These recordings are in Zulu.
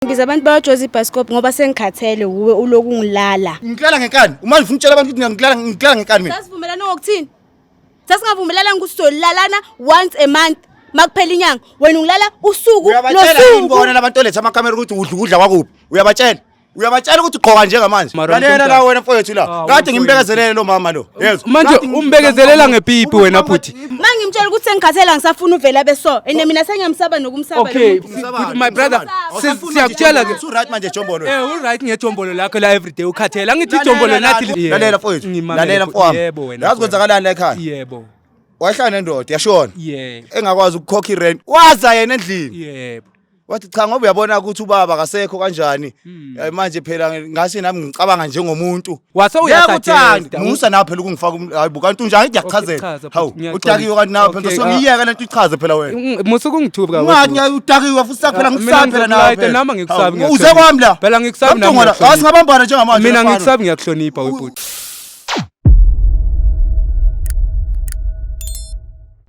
Ngibiza abantu bayojoza ibhasikobho ngoba sengikhathele wuwe uloku ngilala. Ngilala ngenkani. Uma ngifuna ukutshela abantu ukuthi ngilala ngenkani mina. Sasivumelana ngokuthini? Sasingavumelana ukuthi sizolalana once a month makuphela inyanga. Wena ungilala usuku Uyabatshela yini nosuku. bona labantu oletha amakhamera ukuthi udla ukudla kwakuphi? Uyabatshela? Uyabatshela ukuthi ugqoka njengamanje. Mara Lalela mntwana. la wena mfowethu la. Ah, Kade mfowethu. ngimbekezelele lo mama lo. Yezwa. Manje Kade umbekezelela ngepipi wena bhuti. Mangimtshela ukuthi sengikhathele angisafuni uvela beso. And mina sengiyamsaba nokumsaba lo Okay, muntu. bhuti, my brother, siyakutshela ke. Su right manje Jombolo. Eh, u right ngejombolo lakho la everyday ukhathele. Angithi ijombolo nathi Lalela mfowethu. Ngimamele Lalela bhuti. mfowami. Yebo wena. Yazi kwenzakalani la ekhaya? Yebo. Wahlala nendoda yashona. Yebo. Engakwazi ukukhokha irent. Waza yena endlini. Yebo. Wathi cha ngoba uyabona ukuthi ubaba akasekho kanjani. Manje phela ngase nami ngicabanga njengomuntu. Wase Ngiyakuthanda. uyasuggesta. Musa nawe phela ukungifaka hayi bo kanti unjani ngiyakuchazela. chaza, bhuti, Hawu ngiyaxolisa. udakiwe kanti nawe phela Okay, so ngiyeke lento ichaze phela wena. Musa ukungithuka Ungathi ngiyakudakiwe futhi saphela Mina ngikusabi phela nawe. ngizokulayita, phela. nami angikusabi, Hawu, Uze ngiyakuhlonipha. kwami la. Phela angikusabi nami, Namtungo la. ngiyakuhlonipha. Hayi singabambana njengamanje. Mina mfana. ngikusabi ngiyakuhlonipha webhuti.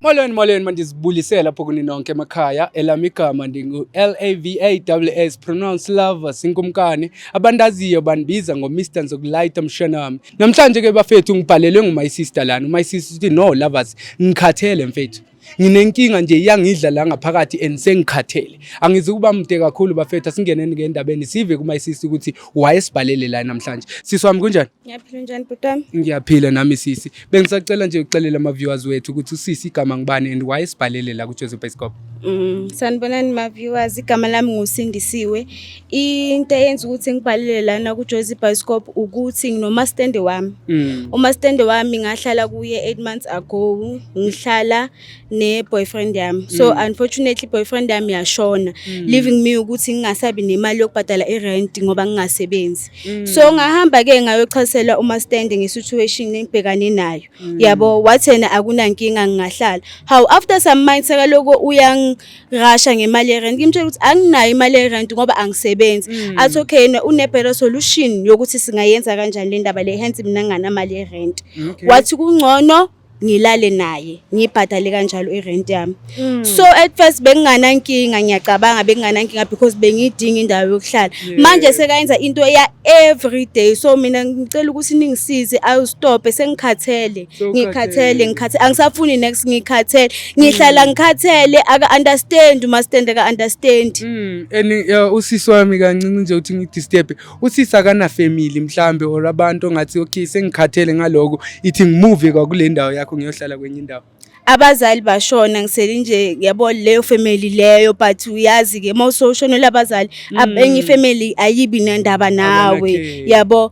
Molweni molweni mandizibulisela lapho kuni nonke emakhaya elami igama ndingu L A V A W S pronounce love sinkumkani abandaziyo bandibiza ngo Mr Nzokulayita mshanami. Namhlanje ke bafethu ngibhalelwe ngu my sister lana. My sister uthi no lovers ngikhathele mfethu. Nginenkinga nje iyangidla la ngaphakathi and sengikhathele. Angizukuba mde kakhulu bafethu asingeneni ke endabeni sive ku my sister ukuthi wayesibhalele la namhlanje. Sisi wami kunjani? Ngiyaphila njani bhuti wami? Ngiyaphila nami sisi. Bengisacela nje ukuxelela ama viewers wethu ukuthi usisi igama ngubani and why sibhalele la ku Joseph Bioscope. Sanibonani ma viewers, igama lami nguSindisiwe. Into eyenza ukuthi ngibhalele lana ku Jozi Bioscope ukuthi nginomastende wami. Umastende wami ngahlala kuye 8 months ago, ngihlala ne boyfriend yami. So unfortunately boyfriend yami yashona, leaving me ukuthi ngingasabi nemali yokubhadala irent ngoba ngingasebenzi. So ngahamba ke ngayochazela umastende ngesituation engibhekane nayo. Yabo wathi yena akunankinga ngingahlala. How after some months sekaloko uyangirasha ngemali yerent. Ngimtshela ukuthi anginayo imali yerent ngoba angisebenzi. Athi okay yena une better solution yokuthi singayenza kanjani le ndaba le hence mina nginganamali yerent. Wathi kungcono ngilale naye ngibhadale kanjalo irent yami. So at first benginganankinga ngiyacabanga benginganankinga because bengidinga indawo yokuhlala. Manje sekayenza into ya every day so mina ngicela ukuthi ningisize awustop sengikhathele. Ngikhathele ngikhathele angisafuni next ngikhathele ngihlala ngikhathele aka understand uma stand aka understand. And usisi wami kancinci nje uthi ngidisturb. Usisi akana family mhlambe or abantu ongathi okay sengikhathele ngaloko ithi ngimove kwakule ndawo yakho ngiyohlala kwenye indawo. Abazali bashona ngisele nje yabo leyo family leyo but uyazi ke mawusoshonela abazali enye ifamily ayibi nendaba nawe Abanakhe. yabo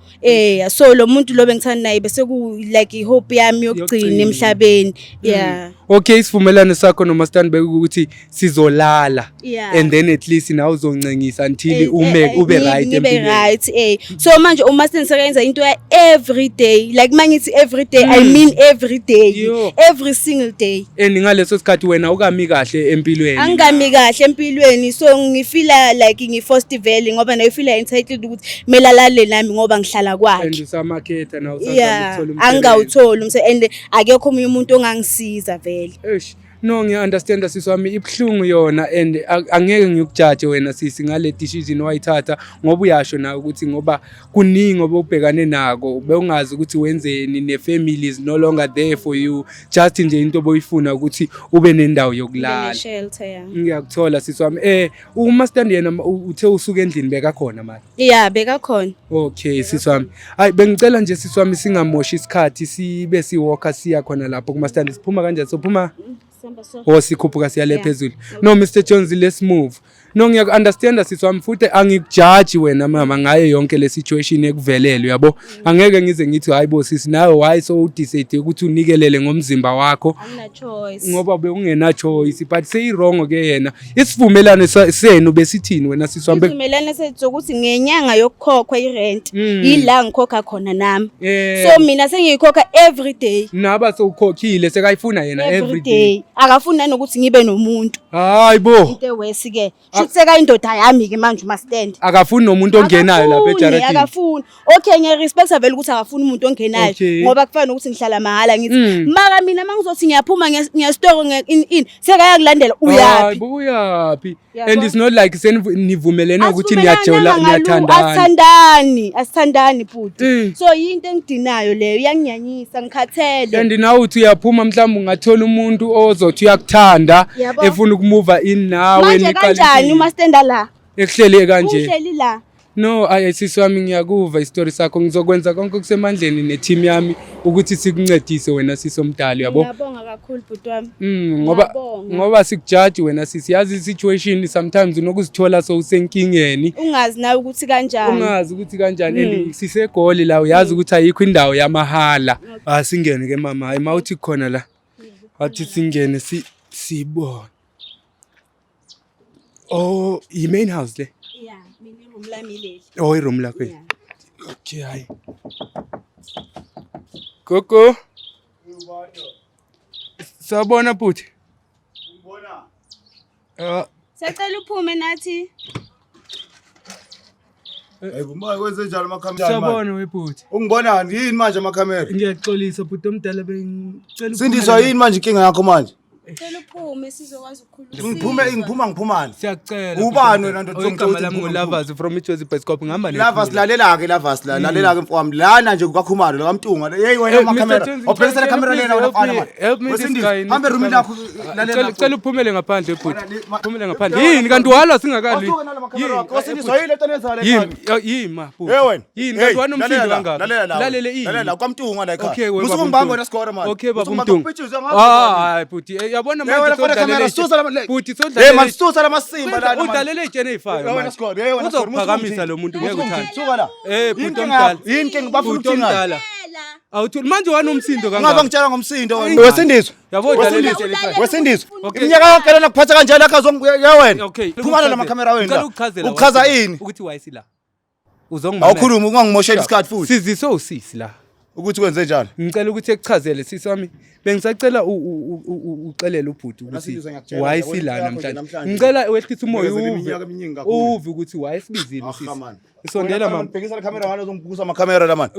so lo muntu lo bengithanda naye bese ku like ihope yami yokugcina Yokugcina. emhlabeni yeah. Okay isivumelano sakho noma stand bekuthi sizolala and then at least nawe uzoncengisa until ume ube right ngibe empilweni. right so manje uma sengisebenza into ya every day like mangithi every day I mean every day Yo. every single day. And ngaleso sikhathi wena ukami kahle empilweni. Angikami kahle empilweni so ngifila like ngiforced vele ngoba nayo feel entitled ukuthi kumele alale nami ngoba ngihlala And kwakhe. usamaketha nawe usazama ukuthola umsebenzi. Angikawutholi and akekho omunye umuntu ongangisiza vele. Eish, no ngiya-understanda sisi wami ibuhlungu yona and angeke ngikujaje wena sisi ngale decision owayithatha ngoba uyasho nawe ukuthi ngoba kuningi obubhekane nako bewungazi ukuthi wenzeni ne-family is no longer there for you just nje into oboyifuna ukuthi ube nendawo yokulala. Shelter, yeah. Ngiyakuthola sisi wami. Umastandi yena uthe usuka endlini bekakhona manje. Yeah, bekakhona. Okay sisi wami. Hayi bengicela nje sisi wami singamoshi isikhathi sibe siwalker siya khona lapho kumastandi. Siphuma kanjani? Sophuma Oh sikhuphuka siya le phezulu. No Mr Jones let's move. No ngiyaku-understanda sisi wami futhi angikujaji wena mama ngayo yonke le situation ekuvelele uyabo. Angeke ngize ngithi hayi bo sisi nawe why so udecide ukuthi unikelele ngomzimba wakho. Angina choice. Ngoba bewungena choice but seyi wrong ke yena. Isivumelano senu besithini wena sisi wami? Isivumelano sethu ukuthi ngenyanga yokukhokhwa irent ila ngikhokha khona nami. So mina sengiyikhokha every day. Naba sewukhokhile sekayifuna yena Every every day. day. Akafuni nanokuthi ngibe nomuntu. Hayi bo. Into ewesi ke. Shuthi sekayindoda yami-ke manje umastende. Akafuni nomuntu ongenayo lapha Akafuni, ejaradini. Akafuni. Okay, ngiyarespecta vele ukuthi akafuni umuntu ongenayo ngoba kufana nokuthi ngihlala mahhala ngithi. Mara mina mangizothi ngiyaphuma ngiyasitoro in in sekayakulandela uyaphi? Hayi bo, uyaphi? Yabo. And it's not like senivumelene ukuthi Asivumelana niyajola niyathandana. Asithandani, asithandani bhuti. So yinto engidinayo leyo, iyanginyanyisa, ngikhathele. And nawe uthi uyaphuma mhlawumbe ungathola umuntu ozothi uyakuthanda Yabo. efuna ukumuva in nawe Manje niqale kanjani impilo. uma stenda la? Ekuhleli kanje. Uhleli la. No, ayi sisi wami ngiyakuva isitori sakho, ngizokwenza konke okusemandleni ne-team yami ukuthi sikuncedise wena sisi omdala, uyabo? Ngiyabonga kakhulu bhuti wami. Ngoba Ngiyabonga. ngoba sikujaji wena sisi, yazi i-situation sometimes unokuzithola sowusenkingeni. Ungazi nawe ukuthi kanjani. Ungazi ukuthi kanjani and siseGoli la, uyazi ukuthi ayikho indawo yamahala. Asingene ke mama, hayi mawuthi khona la. Wathi singene sibone. Oh, i-main house le. Yeah, mina iroom lami leli. Oh, i-room lakho. Yeah. Okay, hayi. Gogo. Sawubona bhuti. Sacela uphume nathi. Hayi bo, kwenze njani amakhamera? Sawubona webhuti. Ungibonani yini manje amakhamera? Ngiyaxolisa bhuti omdala, bengicela Sindiswa yini manje inkinga yakho manje? Cela uphume sizokwazi ukukhuluma. Ngiphume ngiphuma ngiphumani? Siyacela. Ubani wena ndoda Igama ozongitshela lami ukuthi nguLavas from iJozi Bioscope, ngihamba ne. Lavas lalela ke Lavas la lalela ke mfowami lana nje kukaKhumalo la kaMtunga. Hey wena Eh, amakhamera. Mr. Jones, Awubhekisela can you camera please lena wena help mfana me- manje. help me this Wesindiswa, guy, Hambe Mr. room Jones. lakho lalela. Cela uphumele ngaphandle bhuti. Wena, Phumele ngaphandle. Yini kanti walwa singakalwi? Wasuka nala makhamera Yini? wakho. Wasindiswa yini lento oyenzayo la Yini? ekhaya? Yini ma bhuti? Hey wena. Yini Hey, kanti wanomsindo lalela la, kangaka? Lalela la. Lalele ini? Lalela kwaMtunga la ekhaya. Okay, we Musuke baba ungibambe Mtunga. wena score manje. Okay baba Musuke ungibambe Mtunga. upitshizwe ngazo. Ah, hayi bhuti, yabona Hey wena manje fana camera sodlalele. susa la Bhuti Hey sodlalele. man susa la masimba la. Udlalele itshene ezifayo. Hey wena manje. score. Hey wena score. Uzokuphakamisa lo muntu ngeke uthande. Suka la. Eh bhuti Yini omdala. inkinga? Yini inkinga? Bafuna Bhuti ukuthini? omdala. Awuthuli manje wanomsindo Ungabe kangaka. ngitshela ngomsindo wena. Wesindiswa. Yabo udlalele Wesindiswa. itshene ezifayo. Wesindiswa. Okay. Iminyaka yonke lena kuphatha kanjalo akho ya wena. Okay. Phuma la makhamera wena. Ngicela ukuchazela. Ukuchaza wena ini? Ukuthi wayesila. Uzongimamela. Awukhulumi ungangimoshela isikhathi futhi. Siziswe usisi la. Ukuthi wenze njani? Ngicela ukuthi ekuchazele sisi wami. Bengisacela uxelele ubhuti ukuthi Sindiswa, ngiyakutshela, why yabona sila into yakho nje namhlanje. namhlanje. Ngicela wehlise umoya Ngikezele uve. iminyaka eminingi kakhulu. Uve ukuthi why sibizile Aha, sisi. man. Isondela mama. Bhekisa la camera ngalo uzongibukisa amakhamera la man.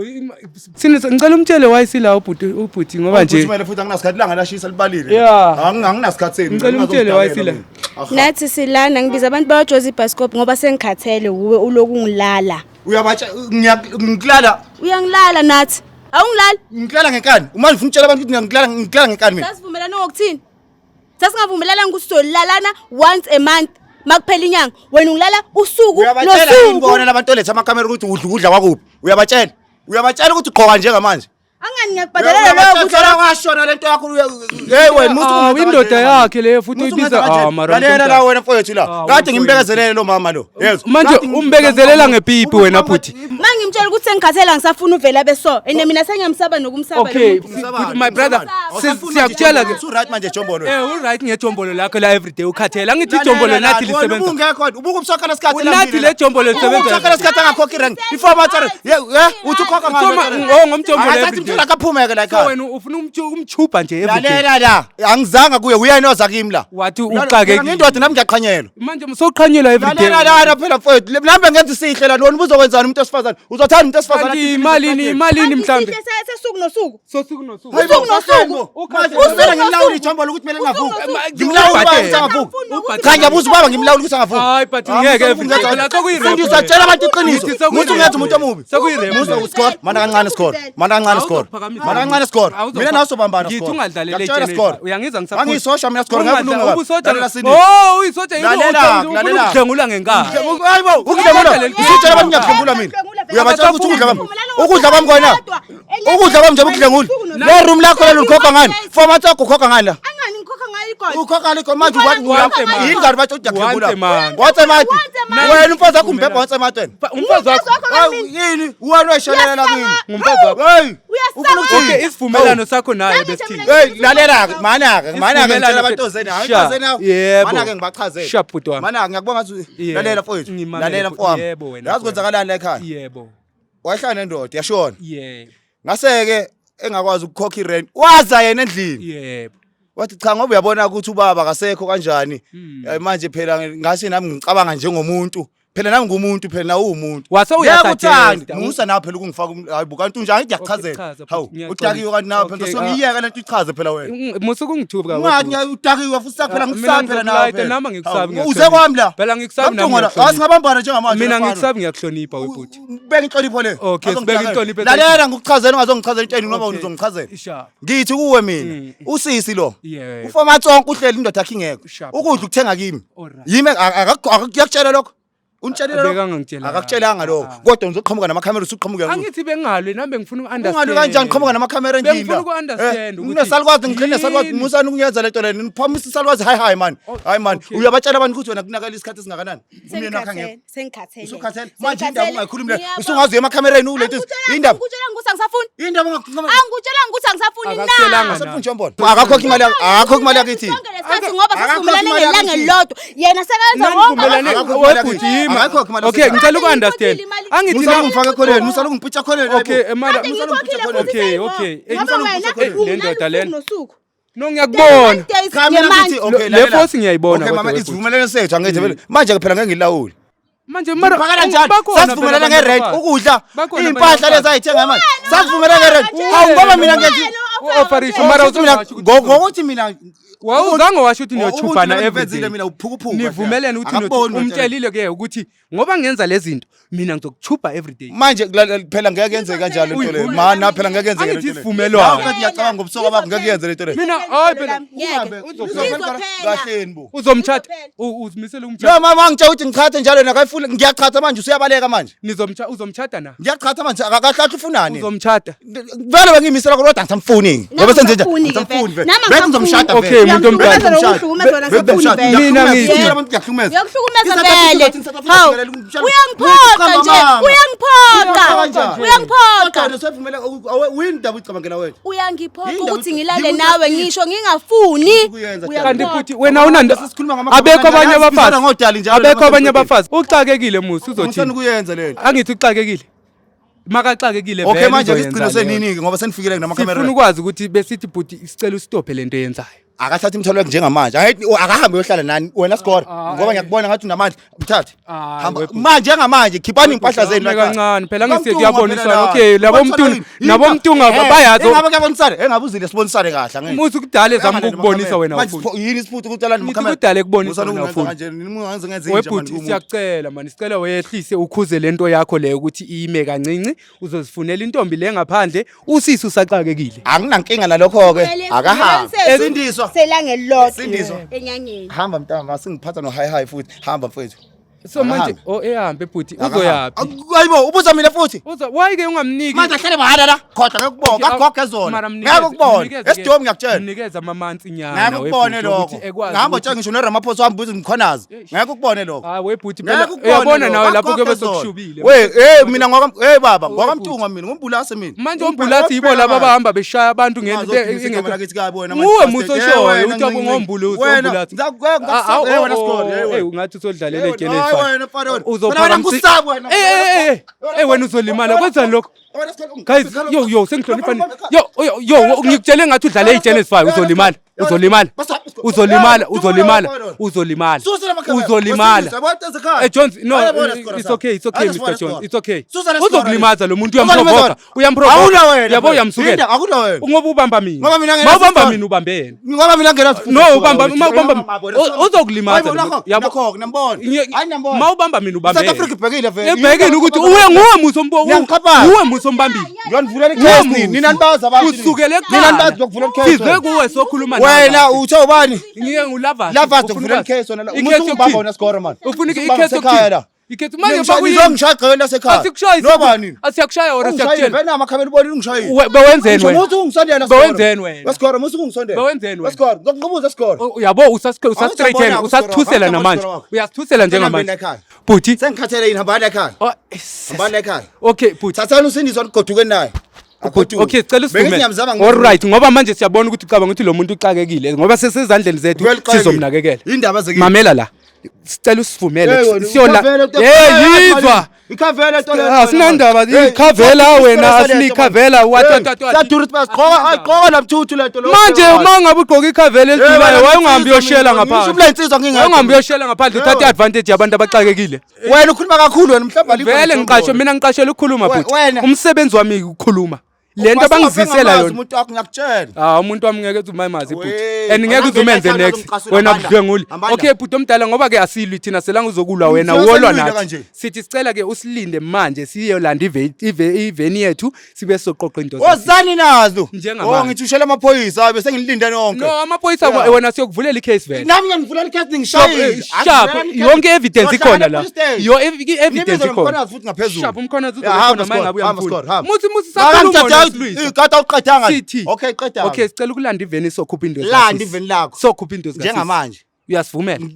Sindiswa ngicela umtshele why sila ubhuti ngoba nje Uphumele futhi anginasikhathi ilanga lashisa libalile. Yeah. Anginasikhathi senu. Ngicela umtshele why sila. Aha. Nathi silana ngibiza abantu bakwaJozi Bioscope ngoba sengikhathele wuwe uloku ngilala. Uyabatsha ngikulala Uyangilala nathi. Awungilali? ngikulala ngenkani. Uma ngifuna ukutshela abantu ukuthi ngilala ngenkani mina. Sasivumelana ngokuthini? Sasingavumelana ukuthi sizolalana once a month. Makuphela inyanga wena ungilala usuku Uyabatshela yini nosuku. bona labantu oletha amakhamera ukuthi udla ukudla kwakuphi? Uyabatshela. Uyabatshela ukuthi ugqoka njengamanje. Angani ngiyakubhadalela lokho Uyabatshela washona lento yakho. Hey wena musu Ah, indoda yakhe leyo futhi uyibiza ah mara Lalela la wena mfowethu la. Ah, Kade mfowethu. ngimbekezelele lo mama lo. Yezwa. Manje Kade umbekezelela ngepipi wena bhuti. Mangimtshela ukuthi sengikhathele ngisafuna uvela beso and mina sengiyamsaba nokumsaba lo Okay, muntu. bhuti, my brother, siyakutshela ke. Su right manje jombolo. Eh u right ngejombolo lakho la everyday ukhathele. Angithi ijombolo nathi lisebenza. Ubungekho ubukumsakhala isikhathi Nathi le jombolo lisebenza. Ubukumsakhala isikhathi angakhokhi rent. Iformat ye ye uthi ukhokha Soma- oh, ngomjombolo Akathathi everyday. umntwana akaphumeke la So ekhaya. wena ufuna umchuba nje everyday. Lalela la angizanga kuye uyena oza kimi la. Wathi uxakekile. Ngindoda nami ngiyaqhanyelwa. Manje musowuqhanyelwa everyday. Lalela lana phela mfowethu mhlawumbe ngenza isihle la wena ubuzokwenzani umuntu wesifazane uzothanda umuntu wesifazane Kanti imalini imalini mhlambe? Isihle sesuku nosuku. Sosuku nosuku. Hayi bo, Usuku nosuku. manje Usuku kumele ngimlawule nosuku. ijombolo ukuthi kumele ngingavuki Usuku nosuku. ngimlawule ubaba ukuthi Ubhadele. angavuki Ubhadele. cha ngiyabuza ubaba ngimlawule ukuthi angavuki Hayi, but ngeke everyday. Phela sekuyi-rape Sindiswa le. tshela abantu iqiniso Ngithi sekuyi-rape muthi ungenza umuntu omubi Sekuyi-rape Musa le. uscore mana kancane score mana kancane score Awuzophakamisa. mana kancane score Awuzopha- mina nawe sobambana Ngithi score ungadlaleli Ngiyakutshela etsheni. score Uyangizwa ngisakhuluma. Angiyisosha mina score ngeke ulunge Ubusoja. Lalela Sindiswa. Oh, uyisoja yini? Lalela, Ufuna lalela. ukudlengula ngenkani. Hayi bo, ukudlengula. Usutshela abantu ngiyakudlengula mina. Uyabatshela ukuthi ukudla kwami. Ukudla kwami kona. Ukudla kwami nje ukudlengula. Le room lakho lelo ulikhokha ngani? Format yakho ukhokha ngani la? Angani ngikhokha ngayo igoli. Ukhokha likho manje Once ukwathi a month. yini kanti bathi uyakudlengula. Once a month. Once a month. Once a Wena umfazi wakho umbhebha once a month wena. Umfazi wakho. Hawu, yini? Wena oyishelela kimi. Ngumfazi wakho. Hey. Uyasaba. Ufuna ukuthini? Okay, isivumelwano sakho naye besithini? Hey, lalela ke, mana ke, mana ke ngitshela Isivumelwano abantu ozeni, hayi Sure. ozeni nawe. Yebo. Mana ke ngibachazele. Sure, bhuti wami. Mana ke ngiyakubonga ngathi Yebo. lalela mfowethu. Ngimamele, Lalela bhuti. mfowami. Yebo wena, Yazi mfowami. kwenzakalani la ekhaya? Yebo. Wahlala nendoda yashona. Yebo. Ngase ke engakwazi ukukhokha irent. Waza yena endlini. Yebo. Wathi cha, ngoba uyabona ukuthi ubaba akasekho kanjani. Manje phela ngase nami ngicabanga njengomuntu. Phela nami ngumuntu, phela nawe uwumuntu. Wase Ngiyakuthanda. uyasuggesta. Musa nawe phela ukungifaka hayi bo, kanti unjani? Ngiyakuchazela. Chaza, Hawu, bhuti, ngiyaxolisa. udakiwe kanti nawe phela. Okay, Songiyeka lento, ichaze phela wena. Musa ukungithuka. Ungathi udakiwe futhi saphela, Mina ngikusabi phela nawe. ngizokulayita, Phela. nami angikusabi, Hawu, uze ngiyakuhlonipha. kwami la. Phela angikusabi nami, Ngamthungo la. ngiyakuhlonipha. Asingabambana njengamanje. Mina mfana. ngikusabi, ngiyakuhlonipha webhuti. Beka inhlonipho le. Okay, sibeke inhlonipho. Lalela, ngikuchazela, ungazongichazela into noma Okay. uzongichazela. Sharp. Ngithi kuwe mina, usisi lo. Yebo. Ufoma tsonke uhleli, indoda yakhe ingekho. Sharp. Ukudla ukuthenga kimi. Alright. Yimi akakuyakutshela lokho. Unitshelile lokho? Bekangangitshelanga. Akakutshelanga lokho. Ah. Kodwa uzoqhamuka namakhamera, usuqhamuka. Angithi bengalwi nami, bengifuna uku-understand. Ungalwi kanjani qhamuka namakhamera endlini? Bengifuna uku-understand ukuthi Nginesalukwazi, ngiqine salukwazi, yini? musani ukunyenza lento le. Niphamisa isalukwazi. Hayi hayi man. Hayi man. Okay. Uyabatshela abantu ukuthi wena kunakala isikhathi esingakanani. Umyeni wakho angekho. Sengikhathele. Usukhathele. Manje indaba ungayikhulumi le. Ngiyabonga. Usungazi emakhamereni ulethe indaba. Angikutshelanga ukuthi angisafuni. Indaba ungakhuluma. Angikutshelanga ukuthi angisafuni na. Akakutshelanga na. Asafuni njombolo. Akakhokhi imali yakho. Akakhokhi imali yakho ithi. Sonke lesikhathi ngoba Akakhokhi sasivumelane imali yakho ngelanga ithi. elilodwa. Yena sekayenza Nanivumelane- konke. Akakhokhi imali yakho Webhuti, ithi. yima. Akakhokhi imali Okay, yakho. ngicela uku-understand. Angithi Musa na- ungifake ekhoneni, musa ungipitcha ekhoneni. Okay, mara Kade ngikhokhile futhi. Okay, okay. Ngoba wena Le ndoda lena. nosuku. No, ngiyakubona. Cha, mina ngithi okay, Le lalela. force ngiyayibona Okay, kodwa mama, webhuti. isivumelwano sethu angithi vele. Manje ke phela ngeke ngilawule. Manje mara Phakela njani? bakhona Sasivumelana phela nge-rent, abantu. ukudla, Bakhona iy'mpahla abanye lezi ayithenga manje. Sasivumelana nge-rent. Hawu, ngoba mina ngenzi U-operation mara Ngokuthi mina uzongasho ukuthi ngokuthi mina Wawuzange washo ukuthi niyochubhana Ubuntu every benzile day. mina uphukuphuku. Nivumelene ukuthi Akakuboni wena. umtshelile ke ukuthi ngoba ngenza lezi zinto mina ngizokuchubha every day. Manje phela ngeke yenzeke kanjalo lento le. Uyivuma. Mana phela ngeke yenzeke Angithi lento le. isivumelwano. Nawe ngathi ngiyacabanga ngobusoka bakho, ngeke yenze lento le. Mina hayi phela Ngeke. Uzophela kahleni bo. uzomthatha uzimisele umthatha. Lo mama angitshela ukuthi ngichathe njalo nakayifuna, ngiyachatha manje, usuyabaleka manje. Nizomthatha, uzomthatha na? Ngiyachatha manje, akahlahla, ufunani? Uzomthatha. Vele bengiyimisela kodwa angisamfuni. Ngoba senze nje. Angisamfuni-ke Angisamfuni vele. vele. Nami Vele ngizomshada Okay, vele. muntu omdala. Uyangihlukumeza wena, ngisafuni vele. Mina ngithi- Ngiyahlukumeza. Uyakuhlukumeza vele. Hawu. Uyangiphoqa nje. Uyangiphoqa. Uyangiphoqa. Uyini indaba uyicabangela wena? Uyangiphoqa Yini indaba ukuthi ngilale Yini nawe ukuthi- ngisho ngingafuni. Ukuyenza, Kanti Uyangiphoqa. futhi wena unando Sesikhuluma ngamagama abekho abanye kanjani? abafazi. Sibizana ngodali njalo Abekho abanye namasebenzini. abafazi. Uxakekile musi Musani uzothini? ukuyenza lento. Angithi uxakekile. Makaxakekile Okay, vele manje uzoyenza isigcino leyo. senini ngoba senifikile namakhamera. Sifuna ukwazi ukuthi besithi bhuti sicela usitophe lento eyenzayo. Akathatha imithwalo yakhe njengamanje. Angithi akahambe uyohlala nani wena sigora Ah, ngoba ngiyakubona ngathi unamandla. Mthathe. Ah, Hamba webhuti. manje njengamanje, khiphani impahla zenu Ame la ekhaya. kancane, phela angithi Bamtunga kuyaboniswana. phela la. Okay, labo Bonisana Mtunga- yini? nabo Into- Mtunga bayazi- Engabe kuyabonisana, engabe uzile sibonisane kahle angithi. Musi kudala ezama ukukubonisa wena Manje ufuna. yini isiphuthu ukuthi alani Ngithi kudala ekubonisa wena ufuna. kanje ningenze ngenze inja Webhuti, manje kumuntu. siyacela mani, sicela wehlise ukhuze lento yakho leyo ukuthi ime kancinci, uzozifunela intombi le ngaphandle, usisi usaxakekile. Anginankinga nalokho ke. Akahambe. Sindiswa. Selanga elilodwa. Sindiswa. Enyangeni. Hamba mntama, singiphatha no hi hi futhi. Hamba mfethu. So manje Akahambe. oh ehambe bhuti, uzoyaphi? Hayibo, ubuza mina futhi. Uzo why ke ungamniki? Manje ahlale mahhala la. Khohlwa, ngeke kubona, kagogo ezona. Mara Ngeke ukubone. Esidomu ngiyakutshela. Mnikeze amamansi nyana Ngeke ukubone lokho. Ngihamba utshela ngisho noRamaphosa wami buthi ngikhonazi. Ngeke ukubone lokho. Hayi webhuti Ngeke phela ukubone uyabona lokho. nawe lapho Kagogo kuyobe ezona. sekushubile. We, hey mina ngoba hey baba, ngokwamtunga mina, ngombulase mina. Manje ombulasi yibo laba abahamba beshaya abantu Ungazodumisa igama lakithi kabi wena manje, Nguwe bastard. musoshoyo Hey, wena, uthi ncinci. ngombulusi Wena, ombulasi. hey, wena Skhona, hey, wena. Hey ungathi usodlalela Hey, ejele wena, elifana. hayi wena, mfana wena. Uzophakamisa- Wena, wena, ngikusaba wena. Eh eh eh eh wena uzolimala kwenzani lokho? Wena, Skhona, Guys, yo yo sengihlonipha. Yo yo yo ngikutshele ngathi udlale ejele elifana, uzolimala. Uzolimala. Uzolimala, uzolimala, uzolimala. Uzolimala. Eh Jones, no, it's okay, it's okay Mr Jones, it's okay. Uzokulimaza lo muntu, uyamprovoka, uyamprovoka. Awuna wena. Yabo uyamsukela. Akuna wena. Ngoba ubamba mina. Ngoba mina Ma ubamba mina ubambe yena. Ngoba mina ngena No, ubamba uma ubamba uzokulimaza. lo muntu. Yabo. Nakho nambona. Hayi nambona. Ma ubamba mina ubambe. South Africa ibhekile vele. Ebhekile ukuthi uwe nguwe musombo Ngiyangiqapha. nguwe musombambili. Ngiyonivulela Nguwe icase musi. nini? Nina nibazi abantu. Usukele Nina nibazi ngokuvulela icase. Sizwe kuwe sokhuluma Wena uthe ubani? Ngike nguLavas. Lavas ukuvulela icase wena. Umuntu ungibamba wena score man. Ufuna Usungibamba icase sekhaya la. yokuthini? Icase manje bakuyini? Ngizongishaya gqele lasekhaya. Asikushaya. Nobani? Asiyakushaya or Ungishayile siyakutshela. vele amakhamera ubonile ungishayile. Bewenzeni wena? Umuntu ungisondela. Bewenzeni wena? Wesigora musu ungisondela. Bewenzeni wena? Wesigora ngizokubuza sigora. Uyabo usastraighten Awuthi usasithusela yabona, namanje. awuthi Uyasithusela njengamanje. Sengihambile ekhaya. Bhuti. Sengikhathele yini, hambani ekhaya. Oh, Hambani ekhaya. Okay bhuti. Thathani usindiswa nigoduke naye. Bhuti, okay sicela Bengithi ngiyamzama usivume. All right, ngoba manje siyabona ukuthi ucabanga ukuthi lo muntu uxakekile ngoba sesezandleni zethu Vele uxakekile. sizomnakekela. Indaba zekini. Mamela la. Sicela usivumele Hey, wena, siyola. uvele Hey yizwa. Ikhavela to Ah, asinandaba, ikhavela wena, asinikhavela, what, what, what, what. Sadura ukuthi basigqoka, ayigqoka lamthuthu lento lo. Manje uma ngabe ugqoka ikhavela elidulayo, wayungahambi uyoshela Ngisho ngaphandle. umla insizwa ngingekho. Wayungahambi uyoshela ngaphandle uthathe Yebo. i-advantage yabantu abaxakekile. Wena ukhuluma kakhulu wena mhlawumbe alikho Vele lento ngiqashwe ngibona. mina ngiqashelwe ukukhuluma bhuti. Wena. Umsebenzi wami ukukhuluma. Le nto Uma abangizisela singamazi yona. umuntu wakho ngiyakutshela. Ah umuntu wami ngeke uze umazi bhuti. Wee, And ngeke uze umenze angena next. ekhaya Wena Amanda. budlwenguli. Amanda. Okay bhuti omdala ngoba ke asilwi thina selanga uzokulwa wena Ngifuna wolwa senilwile nathi. kanje. Sithi sicela ke usilinde manje siyolanda iveni yethu sibe soqoqa into zakho. Wozani nazo. Njengamanje. Oh ngithi ushela amaphoyisa abe sengilinde nonke. No amaphoyisa Yeah. wena siyokuvulela icase vele. Nami ngiyangivulela icase ningishayile. Sharp yonke evidence ikhona la. Yo evidence ikhona. Futhi ngaphezulu. Sharp umkhona Yeah, hamba uzobe khona manje ngabe score, hamba uyamfuna. score, hamba. Muthi muthi sakhuluma Akangithatha silwisa. kade awuqedanga. Sithi. Okay qeda. Okay sicela ukulanda iveni sokhupha into Landa zikasisi. iveni lakho. Sokhupha into zikasisi. Njengamanje. Uyasivumela?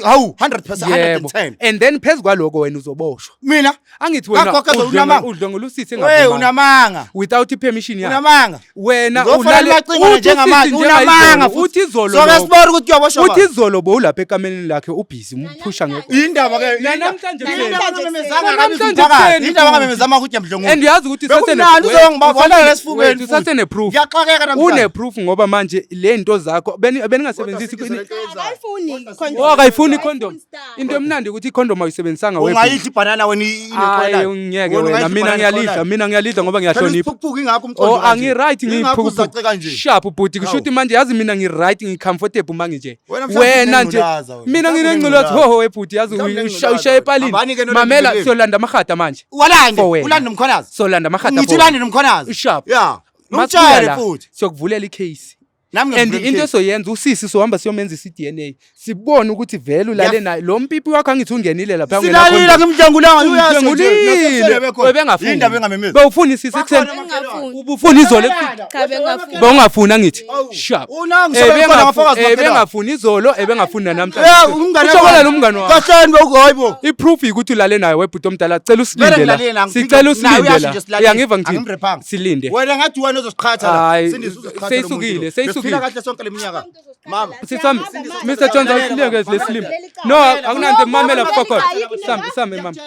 Hawu 100% Yebo. 110. And then phezu kwaloko wena uzoboshwa. Mina Angithi wena Ngakho ke unamanga. udlwengula usisi we engavumanga. unamanga. Without i-permission yakhe. Unamanga. Wena Ngizofana ulale amacingwane uthi njengamanje usisi unamanga njengayizolo, uthi izolo So ke lokho. sibona ukuthi kuyoboshwa. Uthi izolo bowulapha ekameleni lakhe ubhizi umphusha ngekho. Indaba ke Namhlanje ekuseni. Namhlanje ekuseni. Indaba ngamemezama ukuthi ngiyamdlwengula. And uyazi ukuthi Bekumnandi uzongibabona esifubeni. usasene-proof. Ngiyaxakeka namhlanje. Une-proof ngoba manje le nto zakho beningasebenzisi Akayifuni condom. Oh akayifuni icondom. Into emnandi ukuthi icondom awuyisebenzisanga webhuti. Ungayidla ibhanana wena Hayi ngeke wena mina ngiyalidla mina ngiyalidla ngoba ngiyahlonipha. Phela ingakho umqondo. Oh angi-right Ingakho uzaceka nje. Sharp bhuti kusho ukuthi manje yazi mina ngi-right ngi-comfortable manje. Wena mhlawumbe Wena nje unengculaza wena. mina Mhlawumbe nginengculaza unengculaza. ho ho bhuti yazi Mhlawumbe unengculaza ushaya wena. epalini. Hambani-ke nolanda Mamela ibhebhe. siyolanda amahada manje. Walande, For wena. ulande nomkhonazi. Solanda amahada. Ngithi ulande nomkhonazi. Sharp. Yeah. Masibuya Umtshayele la, futhi. Siyokuvulela icase. Nami And ngiyakuvulela into icase. esoyenza usisi sohamba siyomenzisa i-DNA sibone ukuthi vele ulale Ngiyaf- naye lo mpipi wakho angithi ungenile lapha Silalile ngimdlwengulanga Udlwengulile bebengafuni Indaba engamemezi. bewufuna isisi ekuseni Bengafuni. ubufuna izolo ekuseni Cha bengafuni. bewungafuni angithi Awu. sharp Unangu, sebekhona abafakazi makhelwane. ebengafuni izolo ebengafuni Eh, umngane nanamhlanje ushokolela umngane wakho Kahleni bewuhayibo. I-proof ukuthi ulale naye webhuti omdala cela usilinde Vele la ngilalele naye, sicela naye usilinde uyasho la nje silalele. uyangiva ngithini Angimrephanga. silinde Wena ngathi wena uzosiqhatha la. Hayi, Sindisa uzosiqhatha lo muntu seyisukile, lo. seyisukile. Besiphila kahle sonke leminyaka. Mama. Sisami, Mr. Jones awusileke lesilimo. No, akunanto mamela fokol. Sambe sambe mama.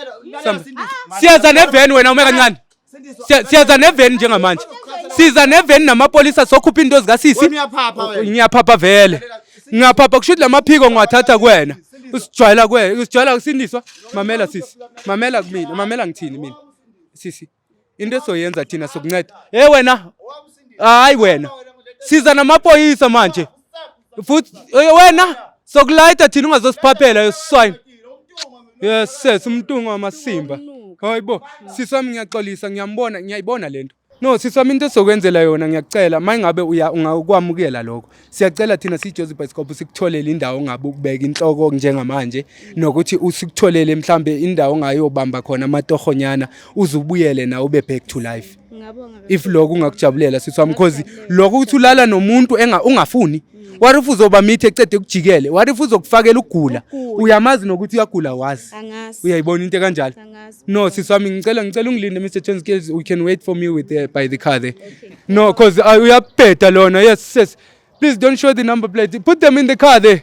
Sambe. Siyaza neveni wena ume kancane. Siyaza neveni njengamanje. Siza neveni namapolisa sokhupha into zikasisi. Wena uyaphapha wena. Ngiyaphapha vele. Ngiyaphapha kusho ukuthi lamaphiko ngiwathatha kuwena. Usijwayela kuwena, usijwayela kusindiswa. Mamela sisi. Mamela kumina, mamela ngithini mina. Sisi. Into esoyenza thina sokunceda. Hey wena. Hayi wena. Siza namapolisa manje. Futhi wena sokulayita thina ungazosiphaphela yosiswayini. Yes sis umntungu wamasimba. Hayibo sisi wami ngiyaxolisa ngiyambona ngiyayibona lento. No sisi wami into esokwenzela yona ngiyakucela mayingabe uya ungakwamukela lokho. Siyacela thina siyiJozi Bioscope sikutholele indawo ongabe ukubeka inhloko njengamanje nokuthi usikutholele mhlambe indawo ongayobamba khona amatohonyana uze ubuyele nawe ube back to life. Ngabonga. If lokho ungakujabulela sisi wami because lokho ukuthi ulala nomuntu enga ungafuni what if uzoba mithi ecede kujikele what if uzokufakela ukugula Ukugula. uyamazi nokuthi uyagula wazi Angazi. uyayibona into ekanjalo Angazi. no sisi wami ngicela ungilinde Mr Jones Kills you can wait for me with the, by the car there no cause uyabheda lona yes sis please don't show the number plate put them in the car there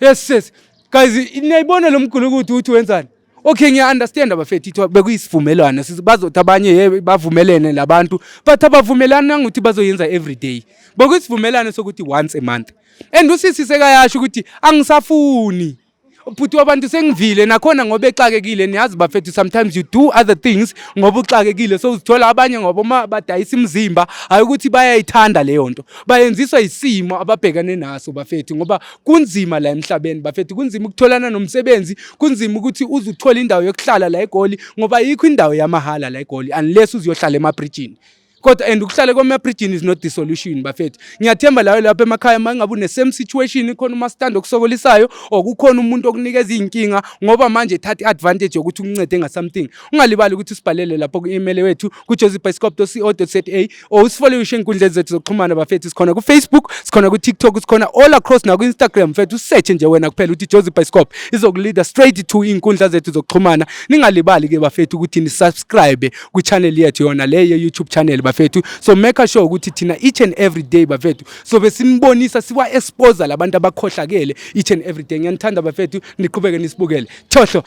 yes sis guys niyayibona lo mgulukudu ukuthi wenzani okay ngiya-understand abafethu ithiwa bekuyisivumelwano bazothi abanye ye bavumelene labantu but abavumelananga ukuthi bazoyenza every day bekuyisivumelwano sokuthi once a month and usisi sekayasho ukuthi angisafuni bhuti wabantu sengivile nakhona ngoba exakekile niyazi bafethu sometimes you do other things ngoba uxakekile so uzithola abanye ngoba uma badayisa imizimba hayi ukuthi bayayithanda leyo nto bayenziswa isimo ababhekane naso bafethu ngoba kunzima la emhlabeni bafethu kunzima ukutholana nomsebenzi kunzima ukuthi uze uthole indawo yokuhlala la eGoli ngoba ayikho indawo yamahala la eGoli unless uzoyohlala emabridgini kodwa and ukuhlala kwamabridgini is not the solution bafethu ngiyathemba layo lapha emakhaya uma ngabe une-same situation khona umasitandi okusokolisayo or kukhona umuntu okunikeza iy'nkinga ngoba manje thatha i-advantage yokuthi ukuncede nga-something ungalibali ukuthi usibhalele lapho ku-email wethu ku-josebioscope.co.za or usifollowishe ey'nkundleni zethu zokuxhumana bafethu sikhona ku-Facebook sikhona ku-TikTok sikhona all across naku-Instagram mfethu usearch nje wena kuphela uthi Jozi Bioscope izokulida straight to iy'nkundla zethu zokuxhumana ningalibali-ke bafethu ukuthi ni-subscribe kwi-channel yethu yona le ye-YouTube channel bafethu so make sure ukuthi thina each and every day bafethu sobe sinibonisa siwa-expose labantu abakhohlakele each and every day ngiyanithanda bafethu niqhubeke nisibukele thohlo.